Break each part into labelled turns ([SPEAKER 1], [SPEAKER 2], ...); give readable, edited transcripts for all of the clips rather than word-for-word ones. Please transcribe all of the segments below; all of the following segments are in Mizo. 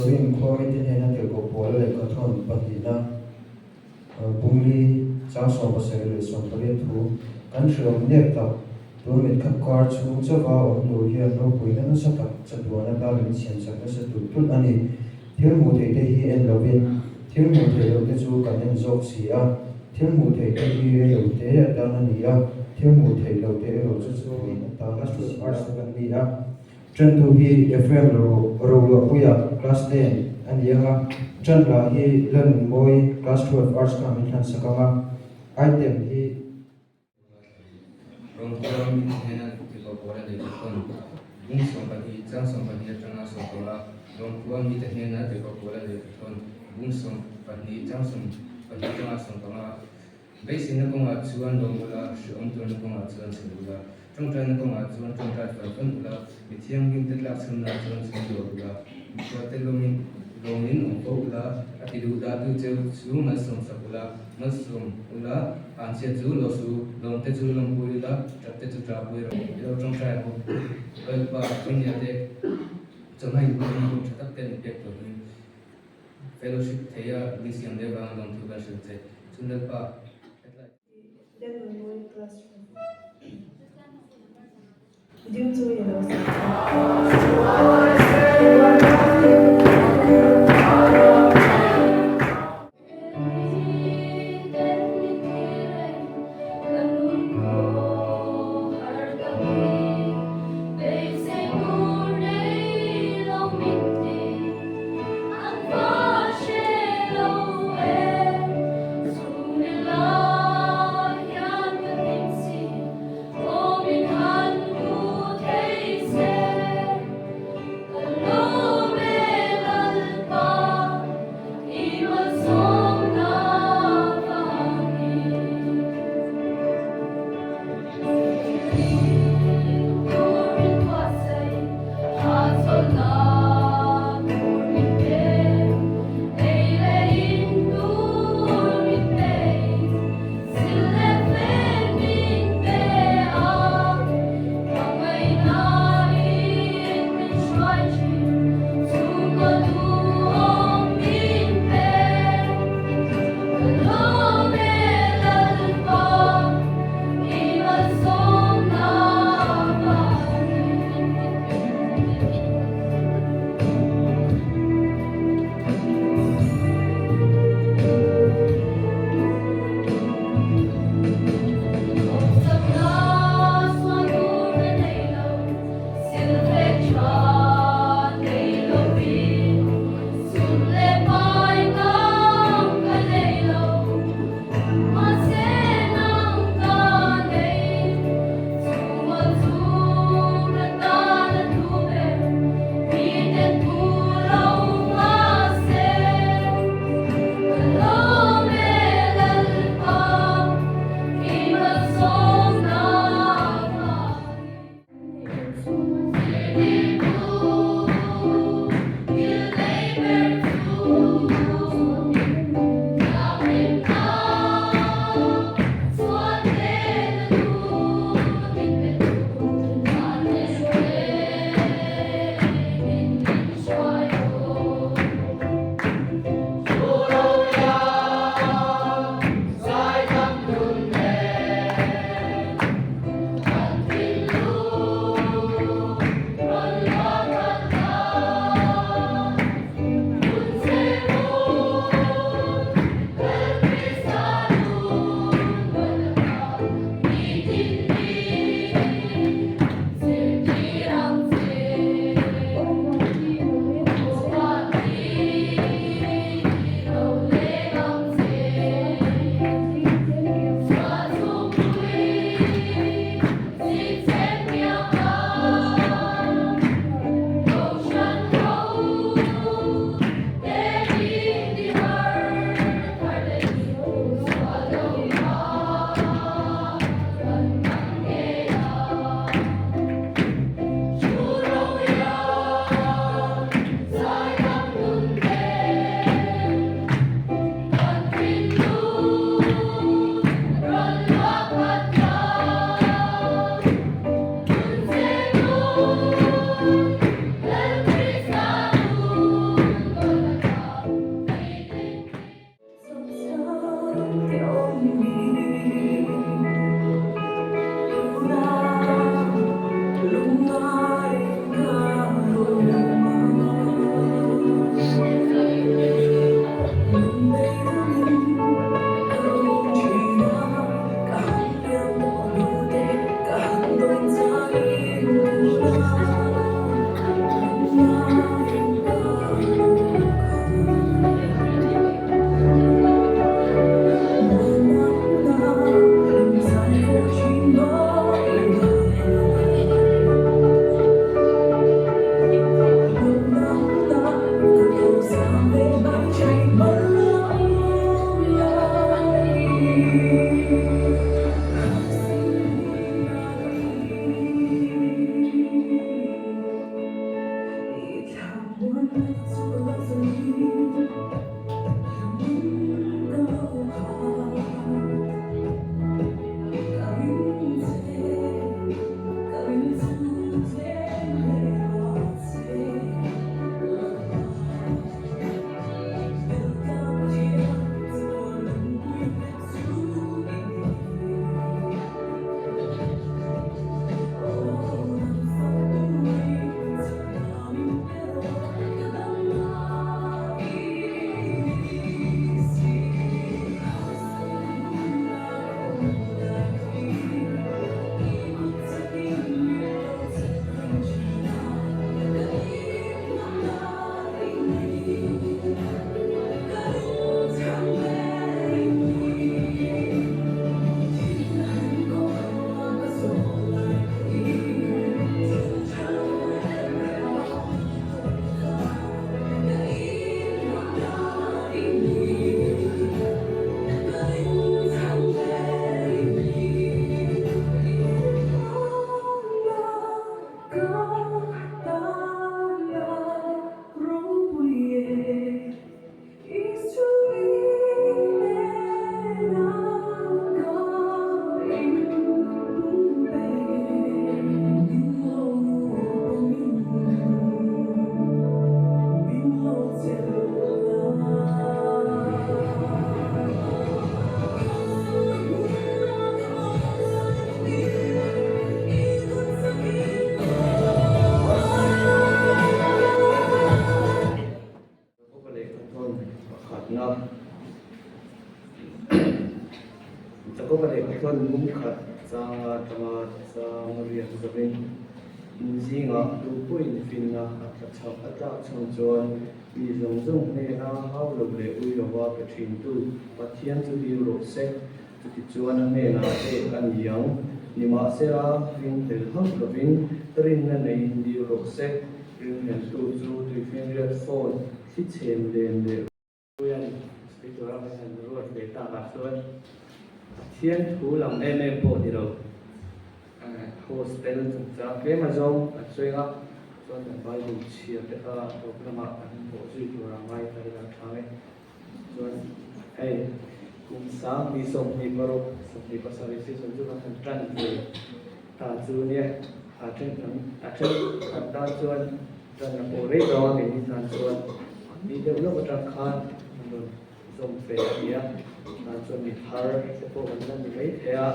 [SPEAKER 1] Korin khua mite hnena tirhkoh Paula lehkhathawn pahnihna Bungli chang 78 leh 80 thu kan hre awm nek tak. Tun mitkhap kar chhung chauha awm tur hian ropuina nasa tak chatuan atan min siam chak nasa tulh tulh a ni. Thil hmuh theih te hi en lovin thil hmuh theih loh te chu kan en zawk si a. Thil hmuh theih te hi rei lo te atan a ni a, thil hmuh theih loh te erawh chu chatuan atan a ni si a kan ni a. Ṭantu hi Ephraim Roluahpuia, Class 10, a ni ang a, ṭan lah hi Lalnunmawi, Class 12, Arts kha min hlan sak ang a, item hi.
[SPEAKER 2] Rawngkual mi hnena tirhkoh Paula lehkha thawn bung 12 chang 12 atanga 15, Rawngkual mite hnena tirhkoh Paula lehkha thawn bung 12 chang 12 atanga 15. Beiseina kawngah chuan lawm ula, hrehawm tuarna kawngah chuan chhe ula, tawngtaina kawngah chuan tawngtai fel fan ula, mi thianghlimte tlakchhamnaah chuan chhung dawr ula, mikhualte lawmin lawmin awm fo ula, a ti duh dahtu cheu chu malsawm sak ula, malsawm ula, anchhia chu lo su, lawmte chu lawmpui ula, tapte chu ṭahpui rawh. I lo tawngtai ang u. Lalpa, Junior te chawhma inkhawm hun ṭha tak te min pek tawhin. Fellowship theia min siam deuh vang lawm thu kan hrilh che. Chun Lalpa, hetlai.
[SPEAKER 3] Lalnunmawi classroom ding chu i lo sak a.
[SPEAKER 4] khatna Jakoba lehkha chuan bung khat changa atanga chang riat zawin in zingah duhpuiin finna a tla chhak a tlak chhang chuan mi zawng zawng hnena hau lo leh ui lova pe thintu Pathian chu dil rawh se. Chutichuan a hnenah pek a ni ang. Nimahsela, ringhlel hauh lovin rinna neiin dil rawh se. Ringhleltu chu tuifinriat phone thli chhem len leh. Puian sawi tura kan han ruat ve takah chuan Pathian thu lam em em pawh ni lo, hostel chungchang tlem azawng kan sawi ang a, chuan kan Bible chhiar te kha tawp lamah kan bawh zui tura ngai ta ila a tha e. Chuan hei kum 2026 27 season chu kan han tan ve ta chu nia, a then kan a then khat tan chuan tan a pawh rei tawh a keini tan chuan ni deuh lawk atang khan an rawn zawm ve a ni a, tan chuan mi thar te pawh kan la ni mai thei a.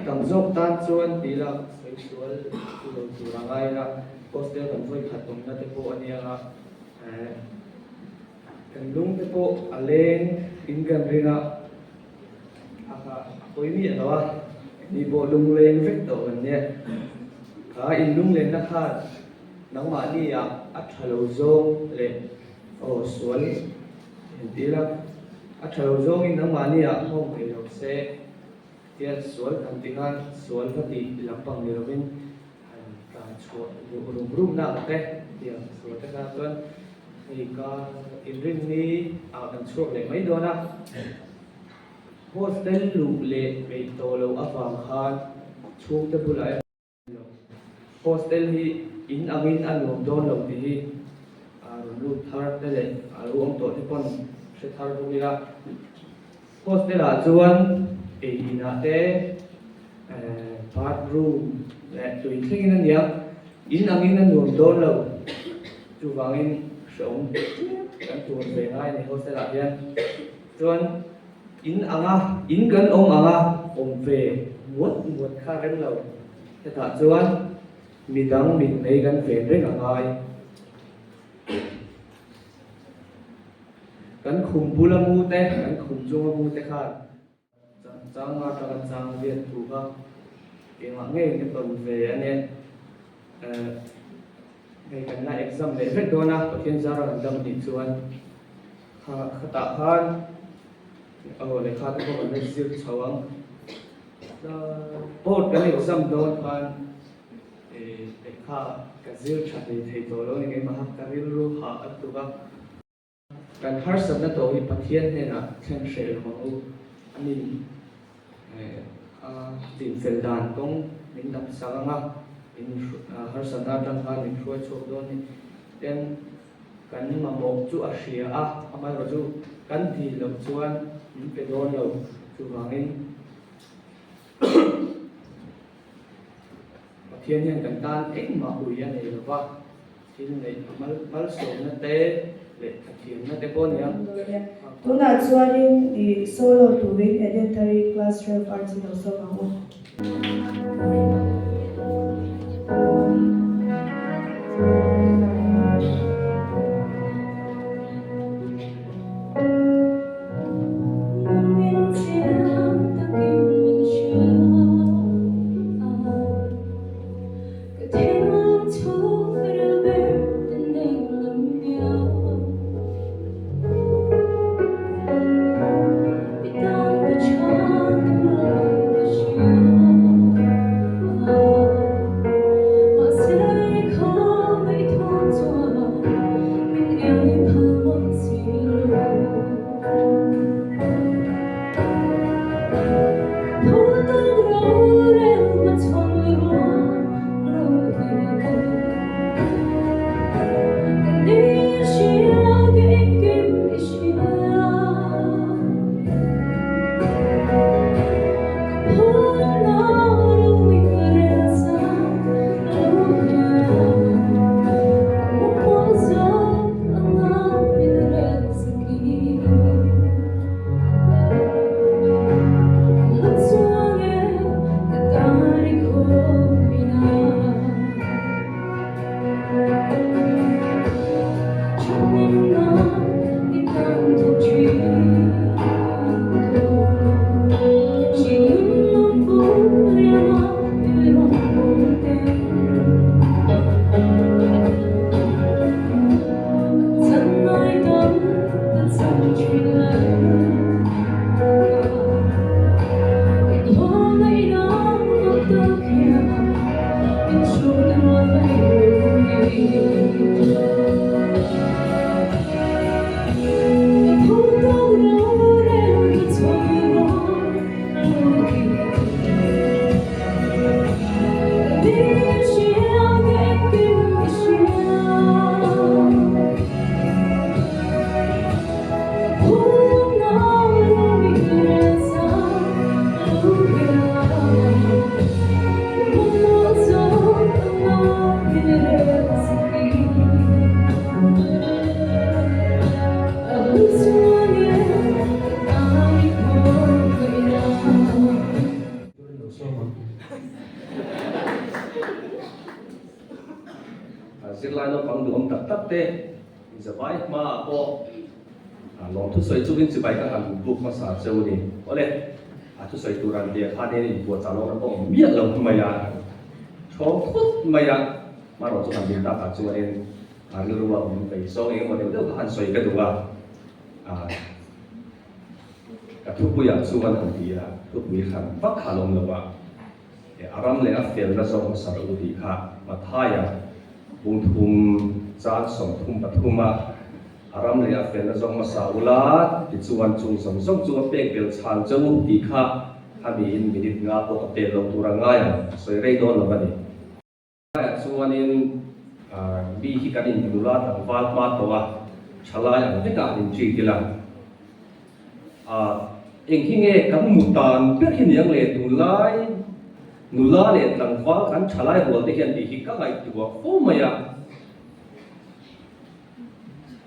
[SPEAKER 4] Tam zawk tan chuan tih lak sawi sual chu lo tur a ngai a, hostel kan vawi khat awmna te pawh a nia a, kan lung te pawh a leng in kan ring a, a pawi miah lo a, ni pawh lung leng vek tawh kan nia, kha in lung lenna khan nangmahni ah a tha lo zawng leh aw sual Entir a, a tha lo zawngin nangmahni ah nghawng thei lo se, tian sual kan ti khan sual va tih lampang ni lovin han tlan chhuah duh rum rum na ang te tiang sual te kha chuan hei ka inrinni ah kan chhuak leh mai dawn a, hostel luh leh peih tawh loh avang khan chhungte bulah emaw. Hostel hi in angin a nuam dawn lo tih hi a rawn lut thar te leh a lo awm tawh te pawn hre thar bawk ila. Hostel ah chuan ei inah te bathroom leh tui thlengin a nia, in angin a nuam dawn lo. Chuvangin hrehawm kan tur ve ngai a ni hostel ah hian. Chuan in anga in kan awm anga awm ve muat muat kha rem lo. Hetah chuan midang mitmei kan ven reng a ngai. Kan khum bula mu te, kan khum chunga mu te khan chang atanga chang viat thu kha engah nge ka tawn ve a nia. Hei kan la exam leh vek dawn a, Pathian zara kan dam anih chuan kha khatah khan aw lehkha te pawh kan la zir chho ang. Board kan exam dawn khan lehkha ka zir tha hlei thei tawh lo a ni keimah a, ka rilru hah a tuk a. Kan harsatna tawh hi Pathian hnenah thlen hreh lo ang u. A ni, a dinfel dan kawng min dap sak ang a, harsatna atang khan min hruai chhuak dawn ni. Tin, kan mamawh chu a hria a, amaherawhchu kan dil loh chuan min pe dawn lo. Chuvangin Pathian hian kan tan engmah ui a nei lo va. Thil neih a malsawmna te leh thathiamna te pawh a ni a.
[SPEAKER 3] Tunah chuanin i solo turin Edenthari Class 12 Arts i lo sawm ang u.
[SPEAKER 5] tak te zavai hmaah pawh lawm thusawi chungin chibai ka han buk hmasa cheu a ni. Awle, a thusawi tur an tia khanin inbuatchah lawk na pawh awm miah lo mai a, ṭhawng thut mai a, hmarawh chu han din takah chuanin a rilru a awm vei zawng eng emaw deuh deuh kha han sawi ka duh a, ka thupuiah chuan an ti a, thupui hran vak kha a la awm lo a. A ram leh a felna zawk hmasa rawh u tih kha Mathaia bungthum chang 33 a a ram leh a felna zawk hmasa ula tichuan chung zawng zawng chu a pek belh chhan che u tih kha hamiin minute nga pawh ka pel lo tur a ngai ang, a sawi rei dawn lo a ni. Laiah chuanin mi hi kan in nula tlangval hma tawh a, thalai ang vekah an in treat ila. Eng hi nge kan mu tan ber hi niang le tunlai nula leh tlangval kan thalai rual te hian tih hi ka ngaihtuah fo mai a.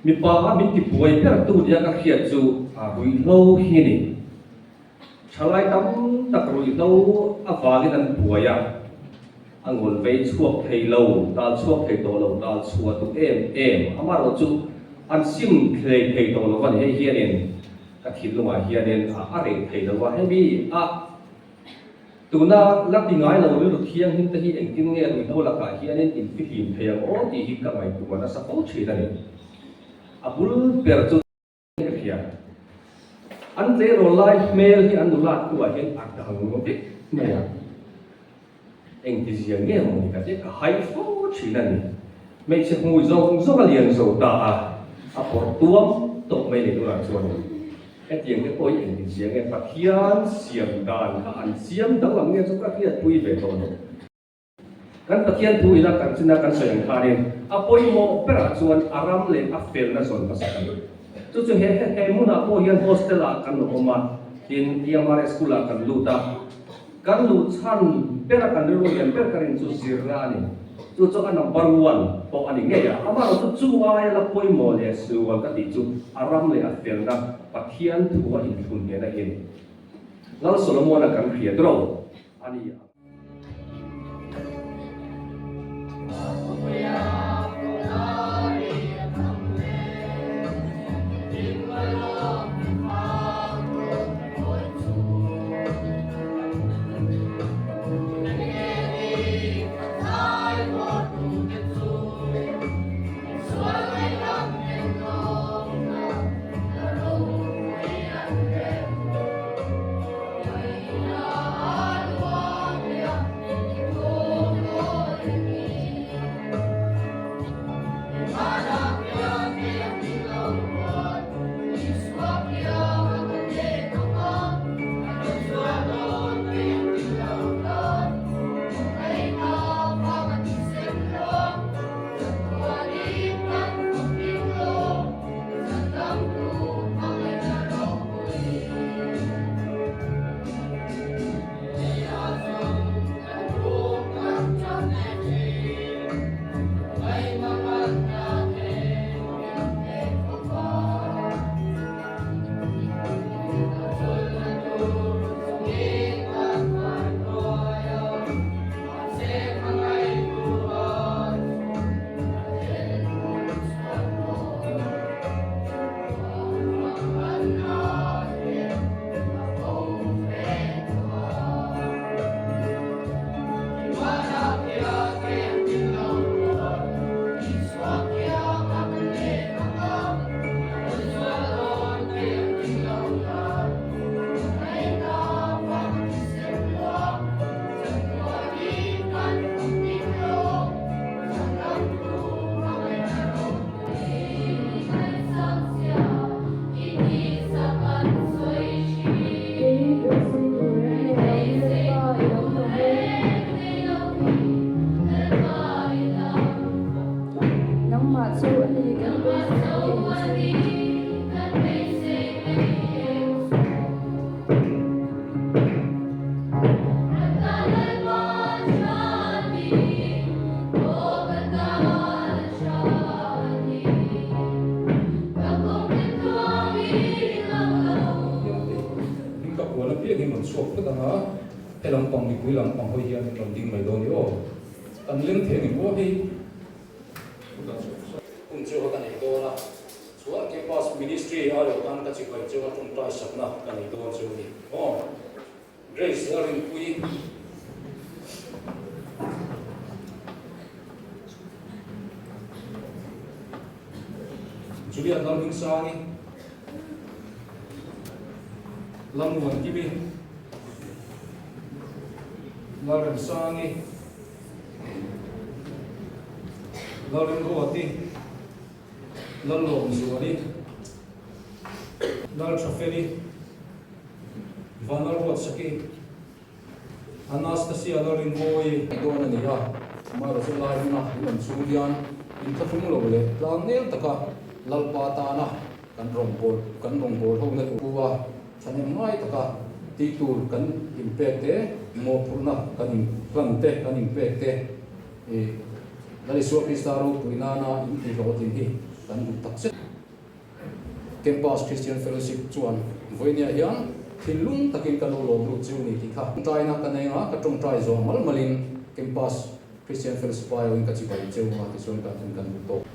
[SPEAKER 5] Mipa a min tibuai ber tu nia ka hriat chu ruihhlo hi a ni. Thalai tam tak ruihhlo avangin an buai a, a ngawl vei chhuak thei lo, tal chhuak thei tawh lo, tal chhuah duh em em. Amaherawh chu an sim thlei thei tawh lo a ni. Hei hianin ka thinlungah hianin a reh thei lo a, hemi a tuna la ti ngai lo rilru thianghlim te hi engtin nge ruihhlo lakah hianin infihlim thei ang aw tih hi ka ngaihtuah nasa fo thin a ni. A bul ber chu. Ka hria. An tleirawl lai hmel hi an nulat hnuah hian a dang vek mai a. Engtizia nge maw ni ka tia ka hai fo thin a ni. Hmeichhe hmui zawng zawng a lian zo ta a, a pawrh tuam tawp mai leh tunah chuanin hetiang te pawh hi engtizia nge Pathian siam dan kha an siam danglam nge chu ka hriatpui ve tawh lo. Kan Pathian thu ila kan china kan sawi ang khanin a pawimawh berah chuan a ram leh a felna zawn hmasa kan ni. Chu chu he he hmunah pawh hian hostel ah kan awm a, tin EMRS school ah kan lut a. Kan luh chhan bera kan rilru lian ber ka rin chu zirna a ni. Chu chu a number one pawh a ni ngei a. Amaherawhchu chu aia la pawimawh leh sual ka tih chu a ram leh a felna Pathian thu a inthlun hnena hi a ni. Lal Solomon-a kan hriat ro a ni a.
[SPEAKER 6] Ding ka kual apiang in rawn chhuak phawt ang a, he lampang mipui lampang hawi hian in rawn ding mai dawn i aw. Kan leng thei ang em aw hei. cheu kha ka nei dawn a, chuan Campus Ministry aiawh tan ka chibai cheu a tawngtai sakna ka nei dawn cheu a ni. Aw. Grace Lalrinpuii. Julian Lalhmingsangi. Lalmuankimi. Lalremsangi. Lalrimruati. Lallawmzuali. Lalthafeli. Vanlalruatsaki, Anastasia Lalrinmawii dawn a ni a, amaherawhchu lai hmuna in awm chung hian inthlahrung lo leh tlang nel taka Lalpa tana kan rawngbâwl kan rawngbâwl hona tur pu a, thahnem ngai taka tih tur kan inpek te, mawhphurhna kan inhlan te kan inpek te i Lal Isua Krista ropui nana intihhlawhtlin hi kan duh tak zet. Campus Christian Fellowship chuan vawinia hian thinlung takin ka lo lawm lut chu ni tih kha tawngtaina ka nei anga ka tawngtai zawh mal malin Campus Christian Fellowship aiawhin ka chibai cheu a tichuan kan hun kan duh tawk.